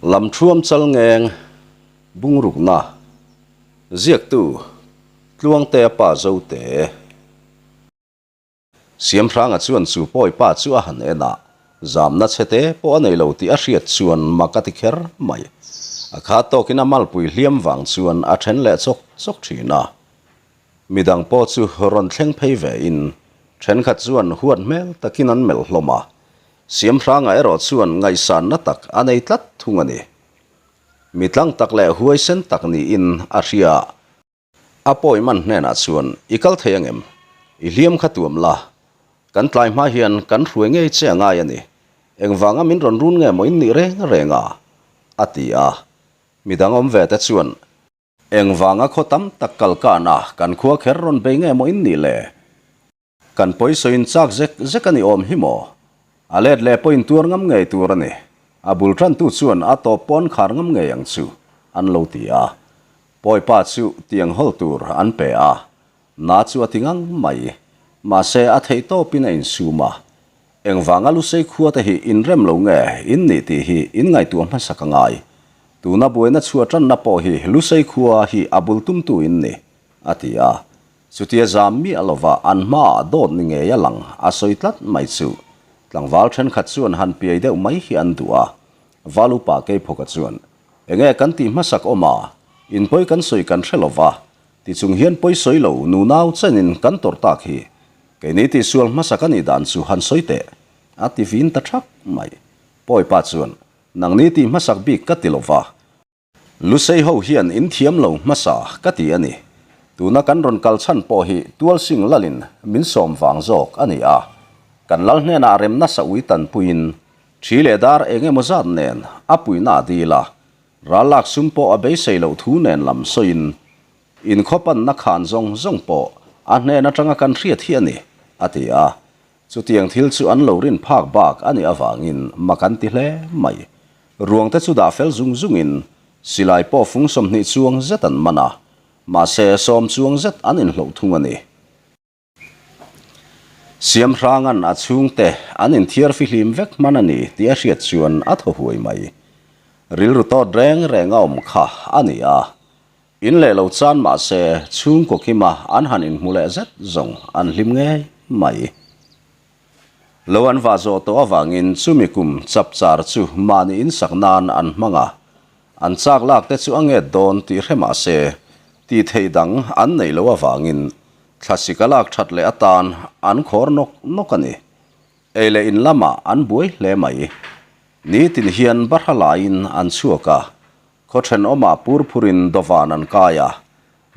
Lamthuam Chalngeng Bungrukna Ziaktu Tluangtea Pa Zote Siamhranga chuan chu pawi pa chu a han en a, zamna chhete pawh a nei lo tih a hriat chuan mak a ti kher mai. A kha tawkin a malpui hliam vang chuan a then leh chawk chawk thin a. Midang pawh chu rawn thleng phei ve in thenkhat chuan huat hmel takin an melh hlawm a, Siamhranga erawh chuan ngaihsanna tak a nei tlat thung a ni. Mi tlang tak leh huaisen tak niin a hria. A pawi man hnenah chuan, I kal thei angem? I hliam kha tuam la. Kan tlai hma hian kan hruai ngei che a ngai a ni. Engvanga min rawn run nge maw in nih reng reng a? a ti a. Midang awm ve te chuan, Engvanga khaw tam tak kal kana kan khua kher rawn bei nge maw in nih le? Kan pawisawiin chak zek zek a ni awm hi maw? A let leh pawhin tuar ngam ngei tur a ni. A bul tantu chuan a tawp pawn khar ngam ngei ang chu, an lo ti a. Pawipa chu tiang hawl tur an pe a, na chu a ti ngang mai. Mahse a theih tawpin a insum a. Engvanga Lusei khua te hi inrem lo nge in nih tih hi in ngaihtuah hmasak a ngai. Tuna buaina chhuah tanna pawh hi Lusei khua hi a bul tumtu in ni, a ti a. Chutia zam miah lova an hmaah dawt ni ngei a lang a sawi tlat mai chu tlangval thenkhat chuan han piai deuh mai hi an duh a. Val upa Keiphawka chuan, Enge kan tih hmasak awm a, in pawi kan sawi kan hre lova, tichung hian pawi sawi lo nunau chenin kan tawrh tak hi. Keini tihsual hmasak a nih dan chu han sawi teh, a ti vin ta thak mai. Pawipa chuan, Nangni tih hmasak bik ka ti lova, Lusei ho hian in thiam lo hmasa ka ti a ni. Tuna kan rawn kal chhan pawh hi Tualsing lalin min sawm vang zawk a ni a. Kan lal hnenah remna saui tanpuiin thi leh dar eng emaw zat nen a puihna a dil a, ral lak sum pawh a beisei loh thu nen lam sawiin inkhawpanna khan zawng zawng pawh a hnen atanga kan hriat hi a ni, a ti a. Chutiang thil chu an lo rin phak bak a nih avangin mak an ti hle mai. Ruangte chu dah fel zung zungin silai pawh fung 20 chuang zet an man a, mahse sawm chuang zet an inhloh thung a ni. Siamhranga'n a chhungte an inthiar fihlim vek hman a ni tih a hriat chuan a thaw huai mai. Rilru tawt reng reng a awm kha a ni a. In leh lo chan mahse chhungkaw kima an han inhmu leh zet zawng an hlim ngei mai. Lo an vah zawh tawh avangin chumi kum chapchar chu mahni insak nan an hmang a, an chak lak te chu a nget dawn tih hre mah se tih theih dang an neih loh avangin thlasik a lak that leh atan an khawr nawk nawk a ni. Ei leh in lamah an buai hle mai. Nitin hian bahra laiin an chhuak a, khaw thenawmah pur phurin dawvan an kai a,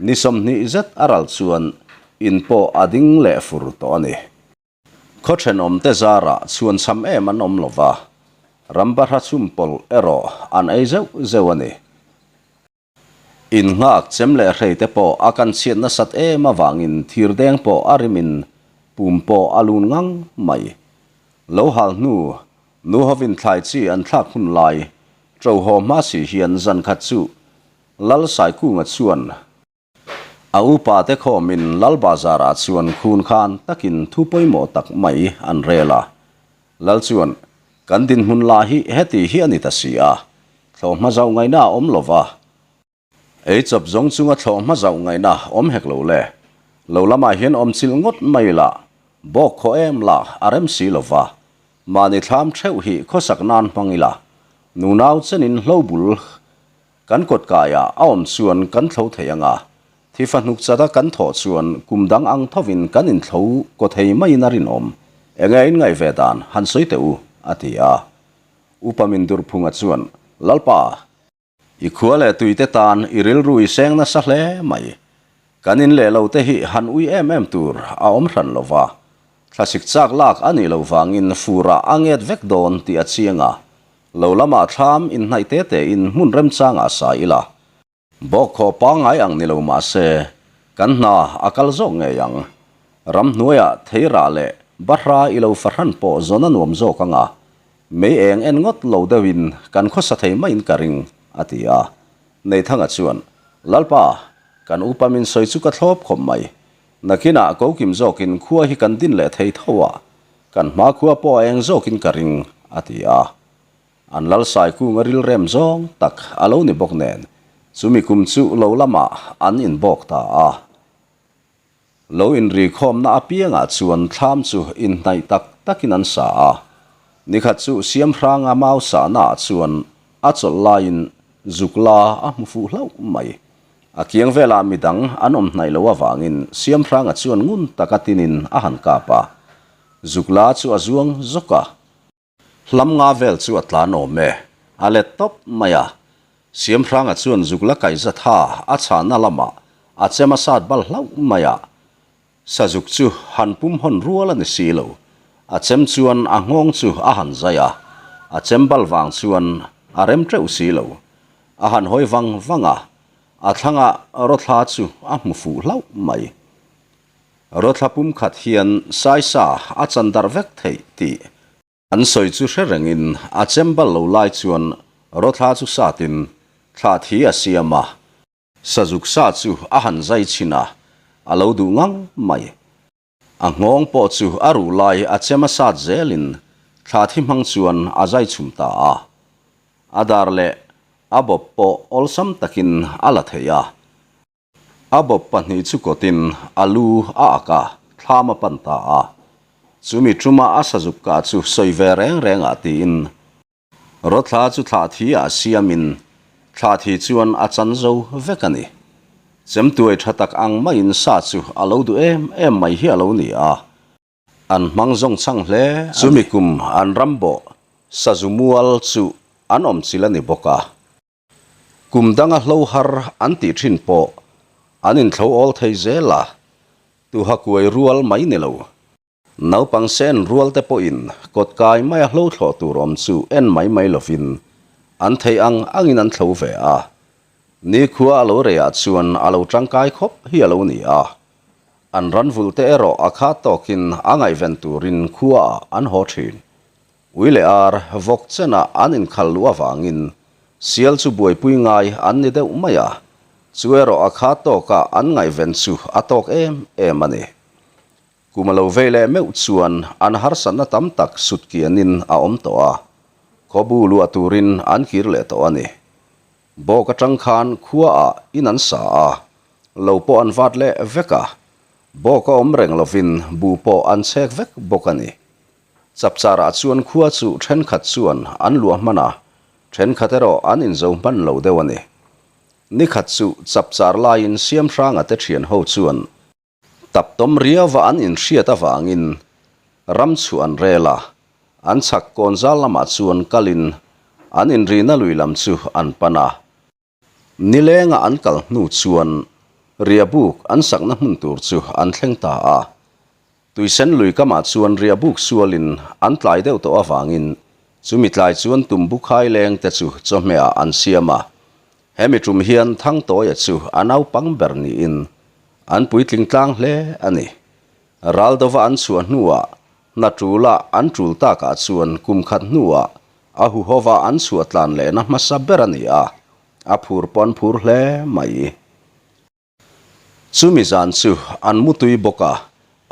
ni 20 zet a ral chuan in pawh a ding leh fur tawh a ni. Khaw thenawmte zarah chhuan cham em an awm lo va, ram bahra chhum pawlh erawh an ei zeuh zeuh a ni. Innghak chem leh hrei te pawh a kan chhiat nasat em avangin thir deng pawh a rimin pum pawh a lun ngang mai. Lo hal hnu, nu hovin thlai chi an thlak hun lai, ṭo haw hma si hian zan khat chu Lal Saikunga chuan, A upa te khawmin Lal Bazar-ah chuan khun khan takin thu pawimawh tak mai an rel a. Lal chuan, Kan dinhmun lah hi heti hi a ni ta si a, thlawhhma zauh ngaihna a awm lo va. Ei chawp zawng chunga thlawhhma zauh ngaihna awm hek lo le. Lo lamah hian awm chilh ngawt mai la, bawk khaw em la a rem si lo va. Mahni thlam theuh hi khawsak nan hmang ila, nunau chenin hlo bul Kan kawt kaiah a awm chuan kan thlo thei ang a, thi fahnuk chata kan thawh chuan kum dang ang thovin kan inthlo kaw thei maiin a rinawm. Enge in ngaih ve dan han sawi teh u, a ti a. Upa Mindurphunga chuan, Lalpa, i khua leh tuite tan i rilru i seng nasa hle mai. Kan in leh lo te hi han ui em em tur a awm hran lo va, thlasik chak lak a nih loh vangin furah a nget vek dawn tih a chiang a, Lo lamah thlam inhnaih te tein hmun remchangah sa ila. Bawkhaw pangngai ang ni lo mah se, kan hna a kal zawk ngei ang. Ramhnuaiah theirah leh bahra i lo fahran pawh zawn a nuam zawk ang a, mei eng en ngawt lo deuhin kan khawsa thei maiin ka ring, a ti a. Neithanga chuan, Lalpa, kan upa min sawi chu ka thlawp khawp mai. Nakinah kokim zawkin khua hi kan din leh thei tho a, Kan hma khua pawh a eng zawkin ka ring, a ti a. An lal Saikunga rilrem zawng tak a lo ni bawk nen, chumi kum chu lo lamah an inbawk ta a. Lo inrikhawmna apiangah chuan thlam chu inhnaih tak takin an sa a. Nikhat chu Siamhranga mau sahnaah chuan a chawlh laiin zuk la a hmu fuh hlauh mai. A kiang velah midang an awm hnaih loh avangin Siamhranga chuan ngun taka tinin a han kap a. Zuk la chu a zuang zawk a. Hlam nga vel chu a tlan awm e, a let tawp mai a. Siamhranga chuan zuk la kaih zat ha a chhahna lamah a chem a sat bal hlauh mai a. Sazuk chu han pum hawn rual a ni si lo. A chem chuan a nghawng chu a han zai a, a chem bal vang chuan a rem teuh si lo. A han hawi vang vang a, a thlanga rawthla chu a hmu fuh hlauh mai. Rawthla pum khat hian saisa a chan darh vek theih tih an sawi chu hre rengin a chem bal lo lai chuan rawthla chu satin thlah thi a siam a, sazuk sa chu a han zai chhin a, a lo duh ngang mai. A nghawng pawh chu a ruh lai a chem a sat zelin thlah thi hmang chuan a zai chhum ta a. A dar leh a bawp pawh awlsam takin a la thei a. A bawp pahnih chu kawtin a lu a ak a, thlam a pan ta a. Chumi tuma a sazuk kah chu sawi ve reng reng ah tiin Rawthla chu thlah thi ah siamin thlah thi chuan a chan zo vek a ni. Chemtuai tha tak ang maiin sa chu a lo duh em em mai hi a lo ni a. An hmang zawng chang hle a ni. Chumi kum an ram bawh sazu mual chu an awm chil a ni bawk a. Kum danga hlo har an tih thin pawh an inthlo awl thei zel a, tuha kuai rual mai ni lo. Naupang sen rual te pawhin kawt kai maia hlo thlawh tur awm chu en mai mai lovin an theih ang angin an thlo ve a. Nikhua a lo reiah chuan a lo tangkai khawp hi a lo ni a. An ran vulh te erawh a khat tawkin a ngaihven turin khuaah an haw thin. Ui leh ar vawk chenah an inkhal luh avangin sial chu buaipui ngai an ni deuh mai a, chu erawh a kha tawka an ngaihven chu a tawk em em a ni. Kum a lo vei leh meuh chuan an harsatna tam tak sut kianin a awm tawh a, khawbu luah turin an kir leh tawh a ni. Bawk atang khan khuaah in an sa a, lo pawh an vat leh vek a, bawk a awm reng lovin buh pawh an chhek vek bawk a ni. Chapcharah chuan khua chu thenkhat chuan an luah hman a, thenkhat erawh an inzo hman lo deuh a ni. Nikhat chu chapchar laiin Siamhranga te thian ho chuan taptawm riauva an inhriat avangin ram chu an rel a, an chhak kawnzal lamah chuan kalin an inrina lui lam chu an pan a. Nilenga an kal hnu chuan riahbuk an sakna hmun tur chu an thleng ta a. Tuisen lui kamah chuan riahbuk sualin an tlai deuh tawh avangin chumi tlai chuan tumbu khai leng te chu chawhmehah an siam a. Hemi tum hian Thangtawia chu a naupang ber niin an puitling tlang hle a ni. Raldova an chhuah hnuah hna ṭula an ṭul takah chuan kum khat hnuah A huhova an chhuah tlan lehna hmasa ber a ni a, a phur pawh an phur hle mai. Chumi zan chu an mutui bawk a,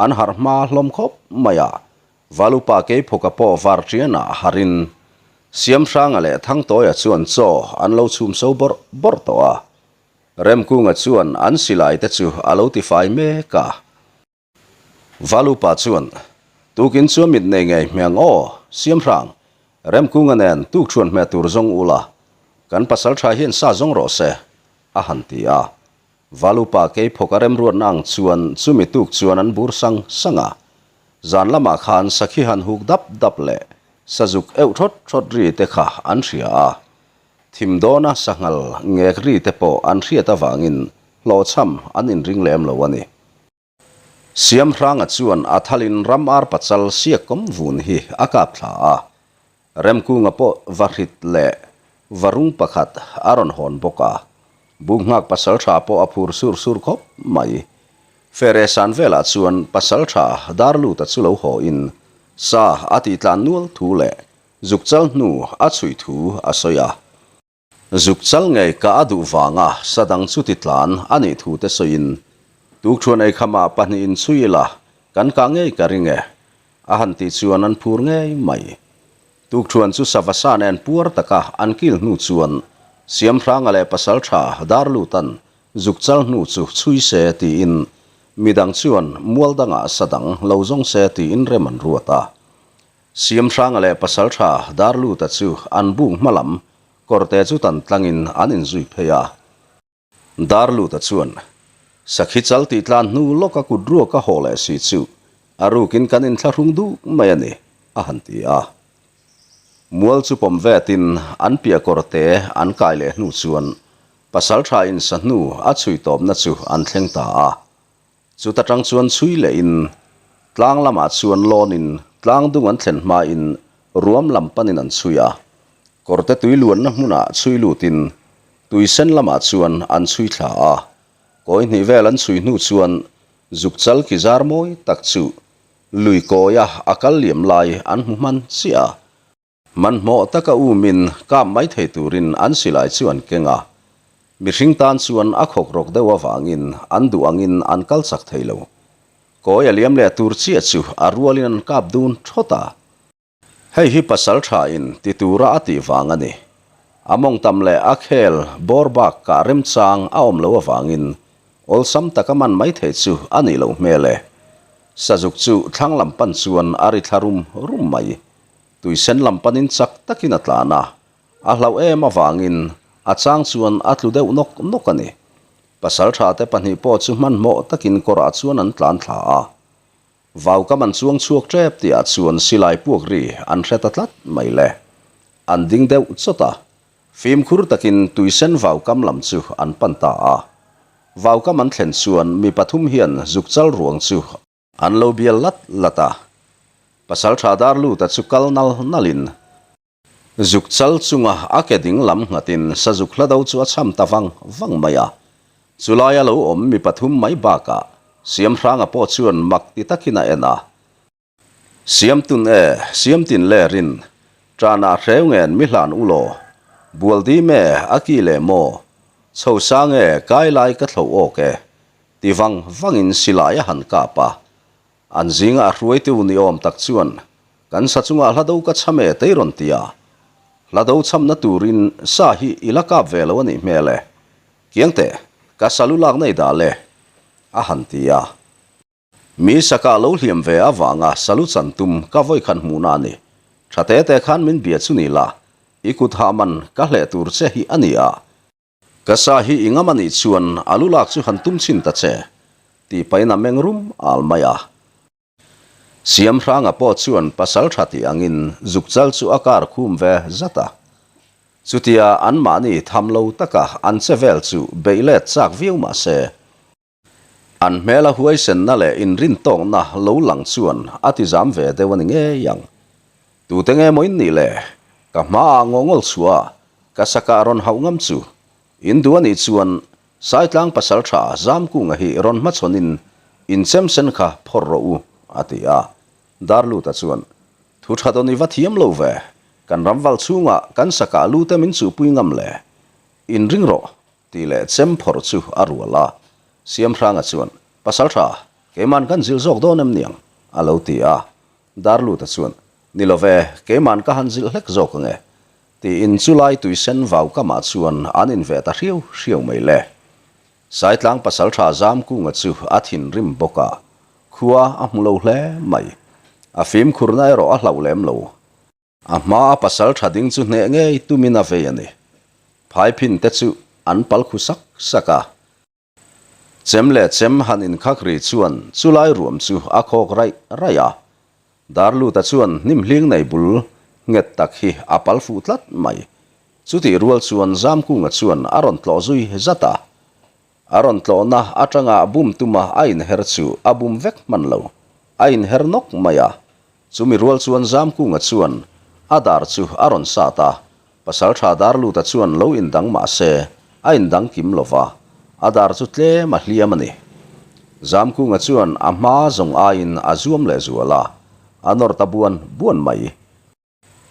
an harh hma hlawm khawp mai a, Valupa Keiphawka pawh varṭianah harin Siamhranga leh Thangtawia chuan chaw an lo chhum so bawrh bawrh tawh a. Remkunga chuan an silai te chu a lo tifai mek a. Valupa chuan, Tukin chuan mit nei ngei hmeng aw, Siamhrang, Remkunga nen tukṭhuan hmeh tur zawng ula, kan pasalṭha hian sa zawng rawh se, a han ti a. Valupa Keiphawka remruatna ang chuan chumi tuk chuan an bur sang sang a. Zan lamah khan sakhi han huk dap dap leh sazuk euh thawt thawt ri te kha an hria a. Thim dawna sanghal ngek ri te pawh an hriat avangin hlawhchham an inring lem lo a ni. Siamhranga chuan a thalin ram ar pachal siak kawm vun hi a kap thla a, Remkunga pawh va hrit leh va rung pakhat a rawn hawn bawk a, Bunghak pasaltha pawh a phur sur sur khawp mai. Fere san velah chuan pasaltha Darluta chu lo haw in sa a tih tlan nual thu leh zukchal hnu a chhui thu a sawi a. Zuk chal ngei ka a duh vanga sa dang chu ti tlan a nih thu te sawiin, Tukṭhuan eikhama pahnihin chhui ila kan kah ngei ka ring e, a han tih chuan an phur ngei mai. Tukṭhuan chu sava sa nen puar taka an kil hnu chuan Siamhranga leh Pasalṭha Darlutan zuk chal hnu chu chhui se tiin midang chuan mual dangah sa dang lo zawng se tiin rem an ruat a. Siamhranga leh Pasalṭha Darluta chu an buk hma lam kawrte chu tan tlangin an inzui phei a. Darluta chuan, Sakhi chal tih tlan hnu lawka kut ruak a haw leh si chu a rukin kan inthlahrung duk mai a ni, a han ti a. Mual chu pawm vetin an piah kawr te an kai leh hnu chuan pasaltha in sa hnu a chhui tawpna chu an thleng ta a. Chuta tang chuan chhui lehin tlang lamah chuan lawnin tlang dung an thlen hmain ruam lam panin an chhui a. Kawrte tui luanna hmunah chhui lutin tui sen lamah chuan an chhui thla a. Kawi hnih vel an chhui hnu chuan zuk chal ki zar mawi tak chu lui kawia a kal liam lai an hmu hman chiah a. Hmanhmawh taka umin kap mai thei turin an silai chu an keng a, mihring tan chuan a khawk rawk deuh avangin an duh angin an kal chak thei lo. Kawi a liam leh tur chiah chu a rualin an kap dun thawt a. Hei hi pasal thain ti tura a tih vang a ni. A mawng tam leh a khel bawr bak kah remchang a awm loh avangin awlsam taka man mai thei chu a nih loh hmel e. Sazuk chu thlang lam pan chuan a ri thla rum rum mai. Tui sen lam panin chak takin a tlan a, a hlauh em avangin a chang chuan a tlu deuh nawk nawk a ni. Pasaltha te pahnih pawh chu hmanhmawh takin kawrah chuan an tlan thla a. Vaukam an chuang chhuak tep tihah chuan silai puak ri an hre ta tlat mai le. An ding deuh chawt a, fimkhur takin tui sen vaukam lam chu an pan ta a. Vaukam an thlen chuan mi pathum hian zukchal ruang chu An lo bial lat lat a, Pasaltha Darluta chu kal nal nalin zuk chal chunga a ke ding lam nghatin sazuk hla do chu a cham ta vang vang mai a. Chulaia lo awm mi pathum mai bakah Siamhranga pawh chuan mak ti takin a en a. Siamtun e, Siamtin le rin, Ṭanah hreu ngen mi hlan u law, Bual dim e, a ki le maw, Chho sang e, kai lai ka thlo awk e, Ti vang vangin silai a han kap a. An zinga a hruaitu ni awm tak chuan, Kan sa chungah hla do ka cham e tei rawn ti a. Hla do chamna turin sa hi i la kap ve lo a nih hmel e. Kiang teh, ka sa lu lak nei dah le, a han ti a. Mi sakah lo hliam ve avanga sa lu chan tum ka vawikhat hmuhna a ni. Tha te te khan min bia chu ni la, i kut hah man ka hleh tur che hi a ni a. Ka sa hi i ngam a nih chuan a lu lak chu han tum chhin ta che, tih pahin a meng rum al mai a. Siamhranga pawh chuan pasal tha tih angin zukchal chu a kar khum ve zat a. Chutia anmahni tham lo taka an che vel chu beih let chak viau mah se, An hmela huaisenna leh inrintawkna lo lang chuan a ti zam ve deuh a ni ngei ang. Tute nge maw in nih le? Ka hmaah ngawngawl chhuah a, ka sakah rawn hauh ngam chu. In duh a nih chuan Saitlang pasaltha Zamkunga hi rawn hmachhawnin in chem sen kha phawrh rawh u, a ti a. Darluta chuan, Thu tha dawn i va thiam lo ve, kan ramval chhungah kan sakah lu te min chuhpui ngam le. Inring rawh, Tih leh chem phawrh chu a rual a, Siamhranga chuan, Pasaltha, keiman kan zilh zawk dawn em niang? a lo ti a. Darluta chuan, Ni lo ve, keiman ka han zilh hlek zawk ang e. Tiin chulai tuisen vau kamah chuan an inveh ta hriau hriau mai le. Saitlang pasaltha Zamkunga chu a thinrim bawk a, khua a hmu lo hle mai. A fimkhurna erawh a hlauh lem lo. A hmaa pasal tha ding chu hneh ngei tumin a vei a ni. Phaiphin te chu an pal khu sak sak a. Chem leh chem han inkhak ri chuan chulai ruam chu a khawk raih raih a. Darluta chuan hnim hling nei bul nghet tak hi a pal fuh tlat mai. Chutih rual chuan Zamkunga chuan a rawn tlawh zui zat a. A rawn tlawhna atanga bum tuma a inher chu a bum vek hman lo. A inher nawk mai a. Chumi rual chuan Zamkunga chuan a dar chu a rawn sat a, Pasaltha Darluta chuan lo indang mah se a indang kim lo va, a dar chu tlem a hliam a ni. Zamkunga chuan a hma zawng aiin a zuam leh zual a, a nawr ta buan buan mai.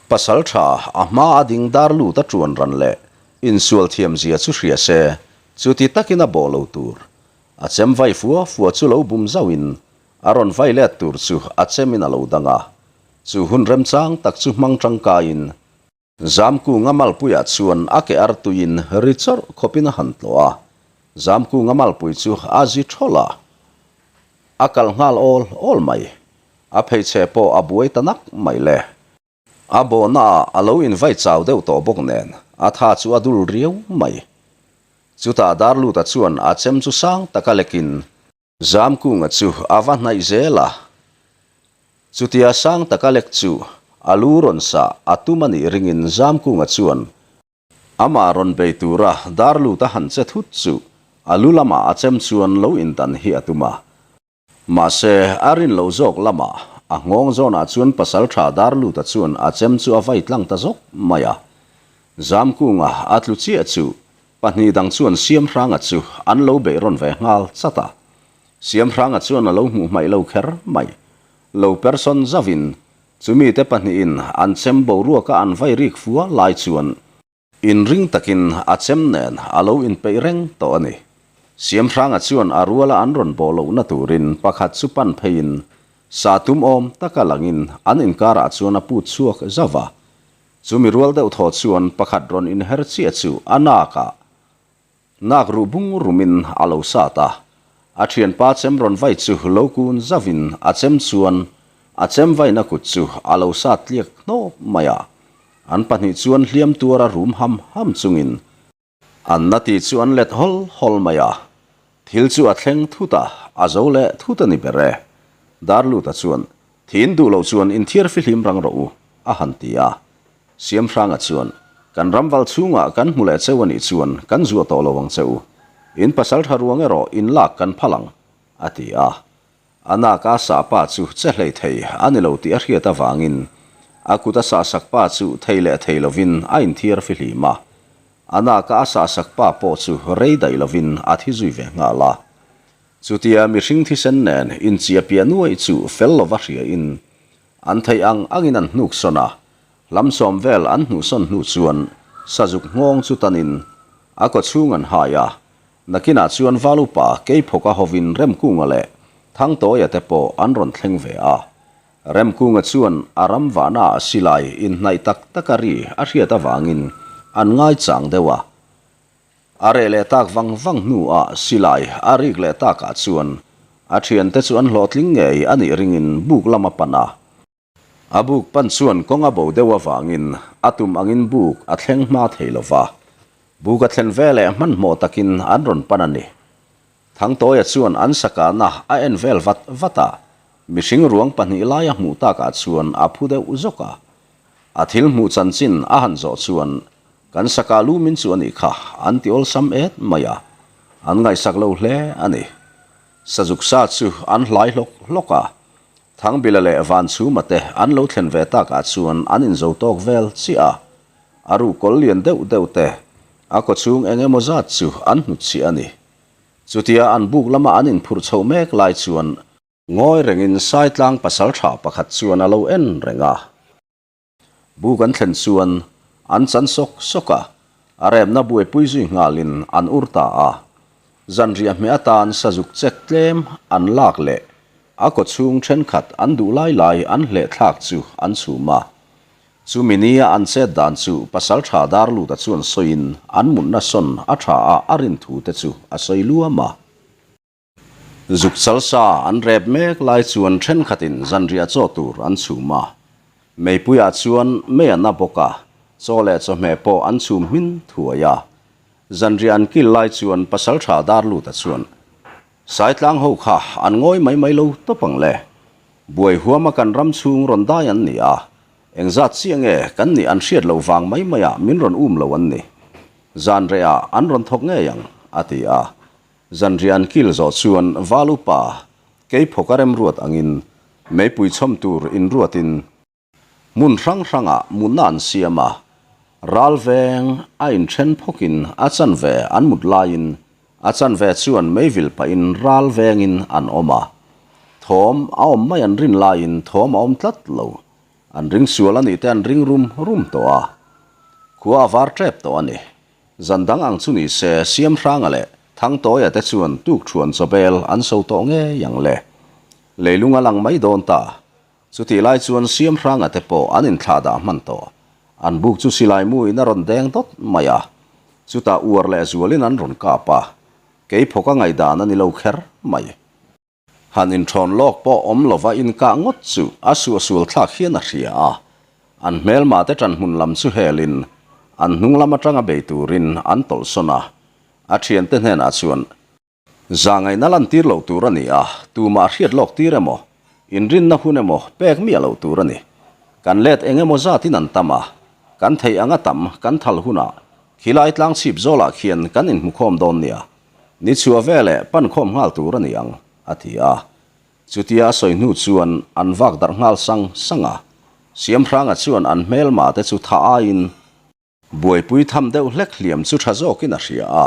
Pasaltha a hma a ding Darluta ṭuan ran leh insual thiam zia chu hria se, chuti takin a bawh lo tur. A chem vai fua fua chu lo bum zauhin A rawn vai let tur chu a chemin a lo dang a. Chu hun remchang tak chu hmang tangkaiin Zamkunga malpuiah chuan a ke artuiin ri chawrh khawpin a han tlawh a. Zamkunga malpui chu a zi thawlh a, a kal nghal awl awl mai. A pheichhe pawh a buai ta nak mai le. A bawhnaah a lo invai chau deuh tawh bawk nen a tha chu a dul riau mai. Chutah Darluta chuan a chem chu sang taka lekin Zamkunga chu a va hnaih zel a. Chutia sang taka lek chu a lu rawn sah a tum a nih ringin Zamkunga chuan Amah rawn bei tura Darluta han che thut chu a lu lamah a chem chuan lo indan hi a tum a. Mahse, a rin loh zawk lamah a nghawng zawnah chuan pasaltha Darluta chuan a chem chu a vai tlang ta zawk mai a. Zamkunga a tlu chiah chu pahnih dang chuan Siamhranga chu an lo beih rawn ve nghal chat a. Siamhranga chuan a lo hmuh hmaih lo kher mai. Lo person zauhin chumite pahnihin an chem boruaka an vai rik fua lai chuan Inring takin a chem nen a lo inpeih reng tawh a ni. Siamhranga chuan a ruala an rawn bawh lohna turin pakhat chu pan pheiin sa tum awm taka langin an inkarah chuan a put chhuak zauh a. Chumi rual deuh thaw chuan pakhat rawn inher chiah chu a nakah Nak ruh bung rumin a lo sat a, a thianpa chem rawn vai chu lo kun zauhin a chem chuan a chem vaina kut chu a lo sat tliak hnawp mai a. An pahnih chuan hliam tuara rum ham ham chungin an na ti chu an let hawl hawl mai a. Thil chu a thleng thut a, a zo leh thut a ni ber e. Darluta chuan, Thin duh loh chuan inthiar fihlim rang rawh u, a han ti a. Siamhranga chuan, Kan ramval chhungah kan hmu leh cheu a nih chuan kan zuah tawh lo ang che u. In pasal tha ruang erawh in lak kan phal ang, a ti a. A naka sah pa chu che hlei thei a ni lo tih a hriat avangin a kut a sah sak pa chu thei leh thei lovin a inthiar fihlim a. A naka a sah sak pa pawh chu rei daih lovin a thi zui ve nghal a. Chutia mihring thisen nen inchiahpiah nuaih chu fel lova hriain An theih ang angin an hnuk sawn a, hlam sawm vel an hnuh sawn hnu chuan sazuk nghawng chu tanin a kawchhung an hai a, nakinah chuan Valupa Keiphawka hovin Remkunga leh Thangtawia te pawh an rawn thleng ve a. Remkunga chuan a ram vahnaah silai inhnaih tak taka ri a hriat avangin an ngaichang deuh a. A reh leh tak vang vang hnuah silai a rik leh takah chuan a thiante chu an hlawhtling ngei a nih ringin buk lam a pan a. A buk pan chuan kawng a bo deuh avangin a tum angin buk a thleng hma thei lo va. Buk a thlen veleh hmanhmawh takin an rawn pan a ni. Thangtawia chuan an sakahna a en vel vat vat a, mihring ruang pahnih lai a hmuh takah chuan a phu deuh zawk a. A thil hmuh chanchin a han zawh chuan Kan saka lu min chu a nih kha, an ti awlsam et mai a, an ngaihsak lo hle a ni. Sazuk sa chu an hlai hlawk hlawk a, Thangbila leh Vanchhuma te an lo thlen ve takah chuan an inzo tawk vel chiah a, a ruhkawl lian deuh deuh te, a kawchhung eng emaw zat chu an hnutchhiah a ni. Chutia an buk lama an inphurh chhoh mek lai chuan, Ngawi rengin Saitlang pasaltha pakhat chuan a lo en reng a. Buk an thlen chuan an chan sawk sawk a, a remna buaipui zui nghalin an ur ta a. Zanriah hmeh atan sazuk chek tlem an lak leh a kawchhung thenkhat an duh lai lai an hleh thlak chu an chhum a. Chumi nia an chet dan chu Pasaltha Darluta chuan sawiin an mutna sawn a tha a a rin thu te chu a sawi luam a. Zuk chalsa an rep mek lai chuan thenkhatin zanriah chaw tur an chhum a. Meipuiah chuan mei an a bawk a, chaw leh chawhmeh pawh an chhum hmin thuai a. Zanriah an kil lai chuan Pasaltha Darluta chuan, Saitlang ho kha an ngawi mai mai lo tawp ang le. Buai huama kan ram chhung rawn dai an ni a, engzat chiah nge kan nih an hriat loh vang mai maiah min rawn um lo an ni. Zanrehah an rawn thawk ngei ang, a ti a. Zanriah an kil zawh chuan Val upa Keiphawka remruat angin meipui chhawm tur inruatin hmun hrang hrangah mutna an siam a, ral veng a inthen phawkin a chanve an mut laiin a chanve chuan meivil pahin ral vengin an awm a, thawm a awm mai an rin laiin thawm a awm tlat lo, an ring sual a nih te an ring rum rum tawh a, khua a var tep tawh a ni. Zan dang ang chu ni se, Siamhranga leh Thangtawia te chuan tuk thuan chawbel an so tawh ngei ang le. Leilung a lang mai dawn ta. Chutih lai chuan Siamhranga te pawh an inthlah dah hman tawh. An buk chu silai mu in a rawn deng dawt mai a. Chutah uar leh zualin an rawn kap a. Keiphawk a ngaihdan a ni lo kher mai. Han inṭhawn lawk pawh awm lova inkah ngawt chu a suahsual thlak hian a hria a. An hmelmate ṭan hmun lam chu helin an hnung lam aṭanga bei turin an tawlhsawn a. A ṭhiante hnenah chuan, Zahngaihna lantir loh tur a ni a, tumah hriat lawk tir emaw, inrinna hun emaw pek miah loh tur a ni. Kan let eng emaw zatin an tam a, kan theih anga tam kan thal hunah khilai tlang chhip zawlah khian kan inhmukhawm dawn nia. Ni chhuah veleh pan khawm nghal tur a ni ang, a ti a. Chutia a sawi hnu chuan an vak darh nghal sang sang a. Siamhranga chuan an hmelma te chu tha aiin Buaipui tham deuh hlek hliam chu tha zawkin a hria a.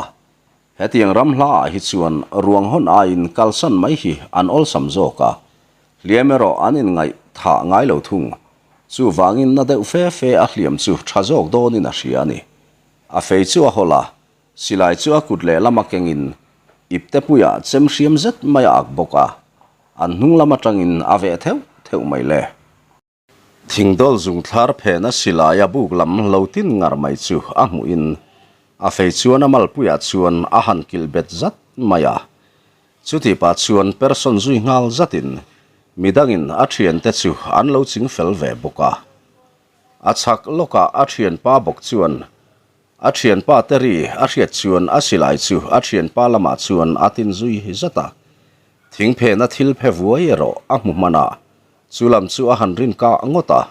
Hetiang ram hlaah hi chuan ruang hawn aiin kalsan mai hi an awlsam zawk a, hliam erawh an inngaih thah ngai lo thung. Chuvangin na deuh fe fe a hliam chu tha zawk dawnin a hria a ni. A fei chu a hawlh a, silai chu a kut lehlama kengin ipte puiah chem hriam zet mai a ak bawk a, an hnung lam atangin a veh theuh theuh mai le. Thingdawl zungthlar phena silai a buk lam lo tin ngar mai chu a hmuhin a fei chuan a malpuiah chuan a han kilh bet zat mai a. Chuti pah chuan person zui nghal zatin midangin a thiante chu an lo ching fel ve bawk a. A chhak lawkah a thianpa bawk chuan a thianpa te ri a hriat chuan a silai chu a thianpa lamah chuan a tin zui zat a. Thing phena thil phe vuai erawh a hmu hman a, Chu lam chu a han rin kah ngawt a,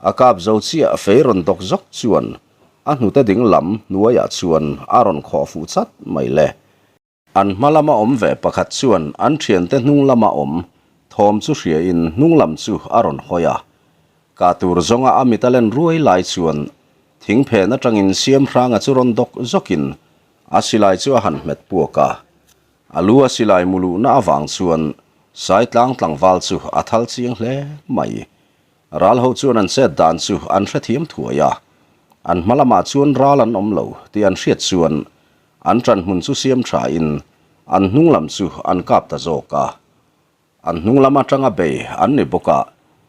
a kap zo chiah fei rawn dawk zawk chuan a hnute ding lam hnuaiah chuan a rawn khawh fuh chat mai le. An hma lama awm ve pakhat chuan an thiante hnung lama awm thawm chu hriain hnung lam chu a rawn hawi a. Kah tur zawnga a mit a len ruai lai chuan thing phen atangin Siamhranga chu rawn dawk zawkin a silai chu a han hmet puak a. A lu a silai mu luhna avang chuan Saitlang tlangval chu a thal chiang hle mai. Ral ho chuan an chet dan chu an hrethiam thuai a, an hma lamah chuan ral an awm lo tih an hriat chuan an ṭanhmun chu siam ṭhain an hnung lam chu an kap ta zawk a. An hnung lam aṭanga bei an ni bawk a,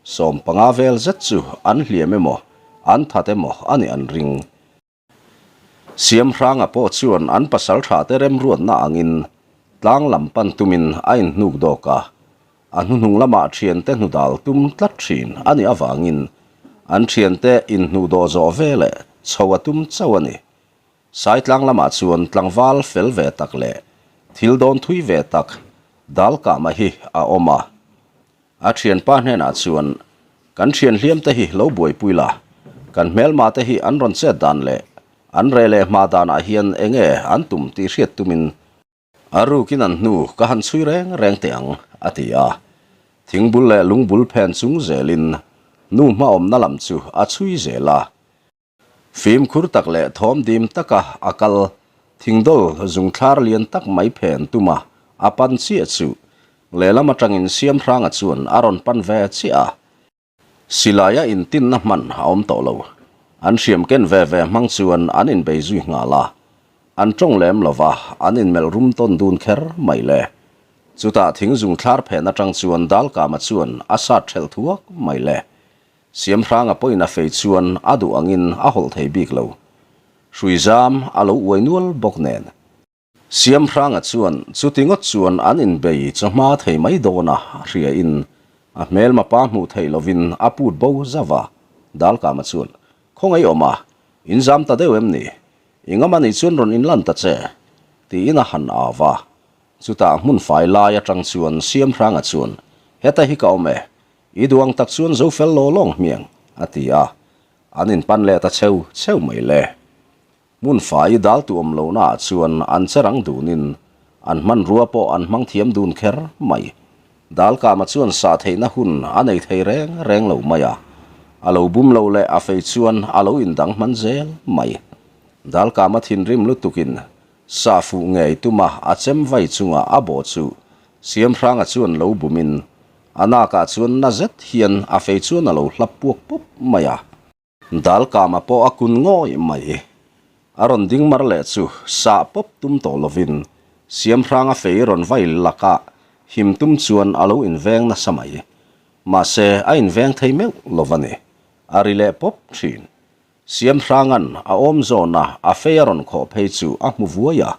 15 vel zet chu an hliam emaw an that emaw a nih an ring. Siamhranga pawh chuan an pasal thate remruatna angin tlang lam pan tumin a inhnuk dawk a, a hnuhnung lamah thiante hnudal tum tlat thin a nih avangin an thiante inhnuhdawh zawh veleh chho a tum chauh a ni. Saitlang lamah chuan tlangval fel ve tak leh thil dawn thui ve tak Dalkama hi a awm a. A thianpa hnenah chuan, Kan thian hliamte hi lo buaipui la, kan hmelmate hi an rawn chet dan leh an reh leh hma danah hian enge an tum tih hriat tumin a rukin an hnu ka han chhui reng reng teh ang, a ti a. Thingbul leh lungbul phen chung zelin nu hmaawmna lam chu a chhui zel a. Fimkhur tak leh thawm dim taka a kal thingdawl zungthlar lian tak mai phen tuma a pan chiah chu lehlam atangin Siamhranga chuan a rawn pan ve chiah a. Silaia intinna hman a awm tawh lo. An hriam ken ve ve hmang chuan an inbei zui nghal a. An tawng lem lova an inmelh rum tawn dun kher mai le. Chutah thing zungthlar phen atang chuan Dalkama chuan a sat thelh thuak mai le. Siamhranga pawhin a fei chuan a duh angin a hawlh thei bik lo. Hrui zam a lo uai nual bawk nen. Siamhranga chuan chuti ngawt chuan an inbei chawhma thei mai dawn a hriain a hmelma pa hmuh theih lovin a put bo zauh a. Dalkama chuan, Khawngaih awm a, in zam ta deuh em ni? I ngam anih chuan rawn inlan ta che, tiin a han au va. Chutah hmun fai lai atang chuan Siamhranga chuan, Heta hi ka awm e, I duang tak chuan zo fel law lawng hmiang, a ti a. An inpan leh ta cheu cheu mai le. Hmun fai dal tu awm lohnaah chuan an che rang dunin an hmanrua pawh an hmang thiam dun kher mai. Dalkama chuan sah theihna hun a nei thei reng reng lo mai a. A lo bum lo leh a fei chuan a lo indang hman zel mai. Dalkama thinrim lutukin sah fuh ngei tuma a chem vai chunga a bawh chu Siamhranga chuan lo bumin A nakah chuan na zet hian a fei chuan a lo hlap puak pawp mai a. Dalkama pawh a kun ngawih mai. A rawn ding mar leh chu sah pawp tum tawh lovin Siamhranga fei rawn vai lakah him tum chuan a lo inveng nasa mai. Mahse, a inveng thei meuh lo va ni. A ri leh pawp thin. Siamhranga'n a awm zawna a fei a rawn khawh phei chu a hmu vuai a,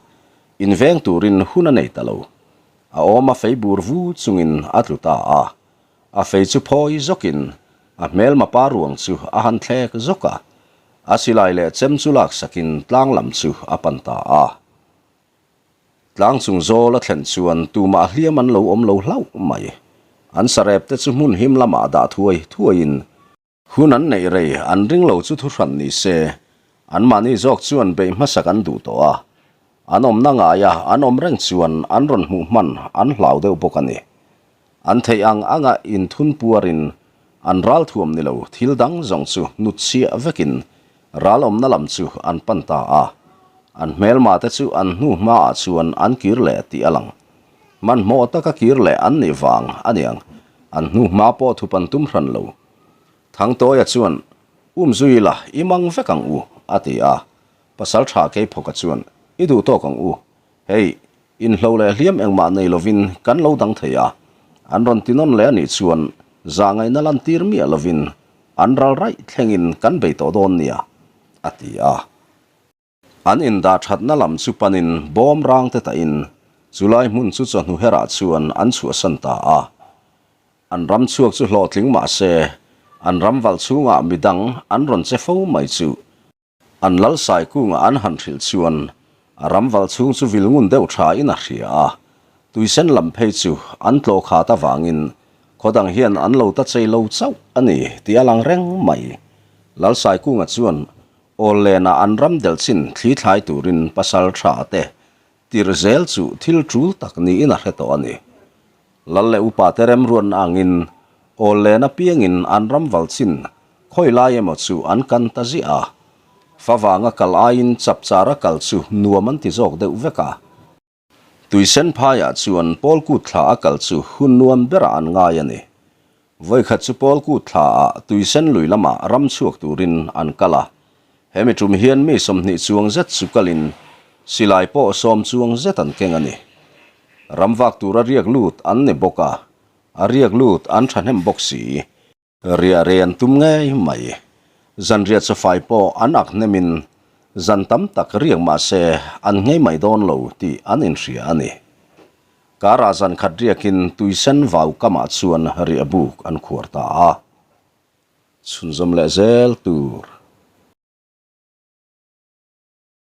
inveng turin hun a nei ta lo. A awm a fei bur vu chungin a tlu ta a. A fei chu phawi zawkin a hmelma pa ruang chu a han thlek zawk a, a silai leh chem chu laksakin tlang lam chu a pan ta a. Tlang chung zawl a thlen chuan tumah hliam an lo awm lo hlauh mai. An sarep te chu hmun him lamah dah thuai thuaiin hun an neih rei an ring lo chu thuhran ni se, anmahni zawk chuan beih hmasak an duh tawh a. An awmna ngaia an awm reng chuan an rawn hmuh hman an hlau deuh bawk a ni. An theih ang anga inthun puarin an ral thuam ni lo thil dang zawng chu hnut chhiah vekin ral awmna lam chu an pan ta a. An hmelma te chu an hnu hmaah chuan an kir leh tih a lang. Hmanhmawh taka kir leh an nih vang a niang, an hnu hma pawh thup an tum hran lo. Thangtawia chuan, Um zui ila, i mang vek ang u, a ti a. Pasaltha Keiphawka chuan, I duh tawk ang u. Hei, inhlo leh hliam engmah nei lovin kan lo dang thei a, an rawn ti nawn leh a nih chuan zahngaihna lantir miah lovin an ral raih thlengin kan bei tawh dawn nia, a ti a. An indah thatna lam chu panin bawm rang te tahin chulai hmun chu chawhnu herah chuan an chhuahsan ta a. An ram chhuak chu hlawhtling mah se, an ram valh chhungah midang an rawn che fo mai chu An lal sai kungah an han hrilh chuan a ram val chhung chu vil ngun deuh tha in a hria a, tuisen lam phei chu an tlawh khat avangin khaw dang hian an lo ta chei lo chauh a ni tih a lang reng mai. Lal sai kunga chuan awl lenah an ram delh chin thli thlai turin pasal tha te tirh zel chu thil tul tak niin a hre tawh a ni. Lal leh upa te remruatna angin awl len apiangin an ram val chin khawi lai emaw chu an kan ta ziah a. Favanga kal aiin chapchara kal chu nuam an ti zawk deuh vek a. Tuisen phaiah chuan Pawlkut thla a kal chu hun nuam berah an ngai a ni. Vawikhat chu Pawlkut thla ah Tuisen lui lamah ram chhuak turin an kal a. Hemi tum hian mi 20 chuang zet chu kalin silai pawh 10 chuang zet an keng a ni. Ram vak tura riak lut an ni bawk a, a riak lut an thahnem bawk si. Riah rei an tum ngei mai. Zanriah chawfai pawh an ak hnemin zan tam tak riak mah se an nghei mai dawn lo tih an inhria a ni. Karah zan khat riakin tuisen vau kamah chuan riah buk an khuar ta a. Chhunzawm leh zel tur.